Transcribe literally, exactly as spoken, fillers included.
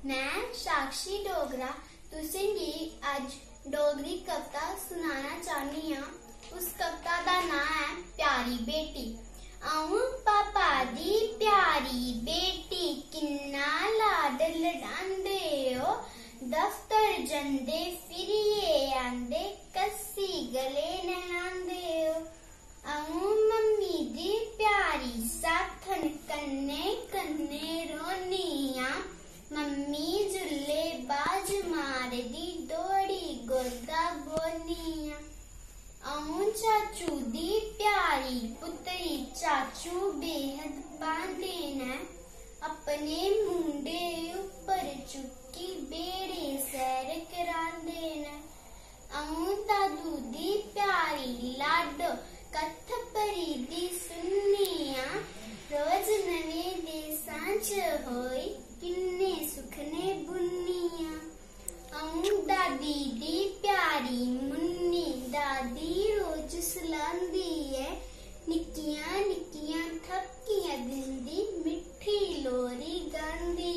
मैं साक्षी डोगरा तुसेंगी अज्ज डोगरी कविता सनाना चाह्न्नी आं। उस कविता दा नांऽ ऐ प्यारी बेटी। अ'ऊं पापा दी प्यारी बेटी, किन्ना लाड लडांदे ओ। दफ्तर जंदे फिरियै आंदे, कस्सी गले नै लांदे ओ। अ'ऊं मम्मी दी प्यारी साथन, कन्नै कन्नै रोनी आं। मम्मी जुल्ले बाज मारदी, दौड़ी गोदा बोनी आं। अ'ऊं चाचू दी प्यारी पुत्री, चाचू बेहद पांदे न। अपने मुंडे उप्पर चुक्की बेड़े सैर करांदे न। अ'ऊं दादू दी प्यारी लाडो, कत्थ परी दी सुननी आं। रोज नमें देसां च होई, किन्ने सुखने बुननी आं। अ'ऊं दादी दी प्यारी मुन्नी, दादी रोज सलांदी ऐ। निक्कियां निक्कियां थपकियां दिंदी, मिट्ठी लोरी गांदी।